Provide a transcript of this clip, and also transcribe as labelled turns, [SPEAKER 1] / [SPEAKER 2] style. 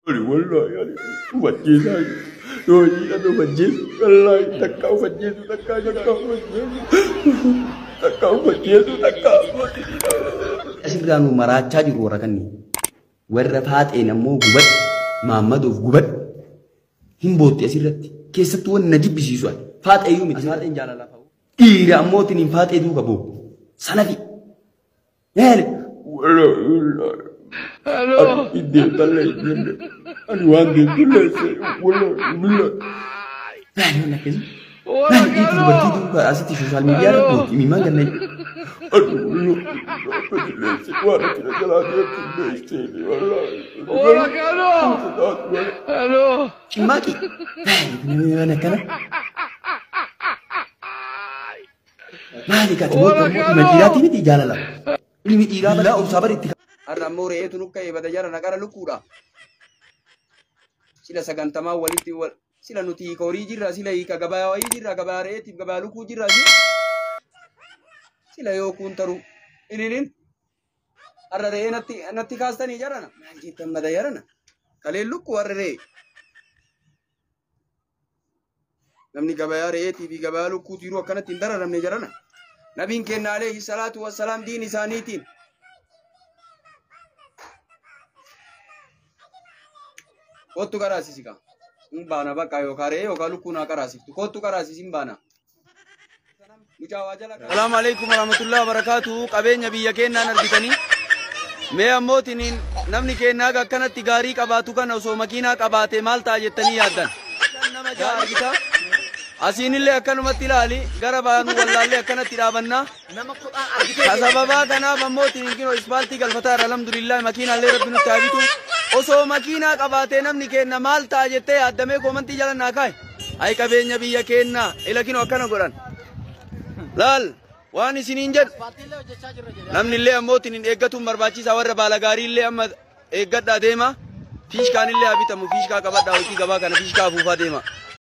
[SPEAKER 1] Ani wallahi ani uffachiisaa yoo hiidhame uffachiisu wallahi takka uffachiisu takka takka uffachiisu takka uffachiisu takka.
[SPEAKER 2] Asirraa nu maraachaa jiru warra kanneen. Warra faaxeen ammoo gubadhu maammadoof gubadhu hin bootti asirratti. Keessattuu wanni na jibbisiisu ani. Faaxee iyyuu miti. Faaxeen jaalalaa fa'u. Dhiira ammoo tiniin faaxee duuka boo. Sanafi. Yaale.
[SPEAKER 1] Wallahi wallahi. Ani iddeettallee hin jenne. Ani waan deettullee wallahi billahi.
[SPEAKER 2] Maali wanni akkasii? Maali dhiirri dubartii duuka asitti sooshaal miidiyaa irra bootti imimmaan ganna.
[SPEAKER 1] Ani wallahi waan ati na jalaa deemtu hin beekteeni wallahi.
[SPEAKER 2] Cimmaaqi. Maali waan akkana? Maali kaati bootti ammoo ilma dhiiraatii miti jaalala. Ilmi dhiiraa balaa obsaa bari itti.
[SPEAKER 3] Har'a ammoo re'eetu nukka'ee bada jara naqara lukkuudha. Sila sagantamaa walitti wal sila nuti hiika horii jirra sila hiika gabaa wayii jirra gabaa re'eetiif gabaa lukkuu jirra sila yoo kuun taru ililin har'a re'ee natti natti kaastanii jarana maal jettan bada jarana kaleen lukkuu har'a re'ee. Namni gabayaa re'eetii fi gabaa lukkuu jiruu akkanatti hin dararamne jarana. Nabiin keenya alayhi salaatu wassalaam diin isaaniitiin. Kottu qaraasisi kaa. Hin baana bakka yookaan re'ee yookaan lukkuu naa qaraasiftu. Kottu qaraasisi hin baana. Mucaa waa jala. Salaamu alaikum warahmatullahi wabarakatuh. Qabeenya biyya keenyaan argitanii. Mee ammootiin namni keenya haga akkanatti gaarii qabaatu kana osoo makiinaa qabaate maal ta'a jettanii yaaddan? Nama ja'a argita. Asiinillee akkanumatti ilaali gara baanu wallaallee akkanatti dhaabannaa. Ka sababaa kanaaf ammootiin kinoo ispaaltii galfataa irra alhamdulillah makiinaallee rabbi nutti haa bitu. Osoo makiinaa qabaatee namni keenya maal ta'a jettee yaaddamee koomantii jala naa kaa'i. Ay qabeenya biyya keenyaa ila kinoo akkana godhan. Laal waan isiniin jedhu. Namni illee ammootiin hin eeggatuun barbaachisaa warra baala gaarii illee amma eeggadhaa deema. Fiishkaan illee haa bitamu fiishkaa qabadhaa hojii gabaa kana fiishkaa afuufaa deema.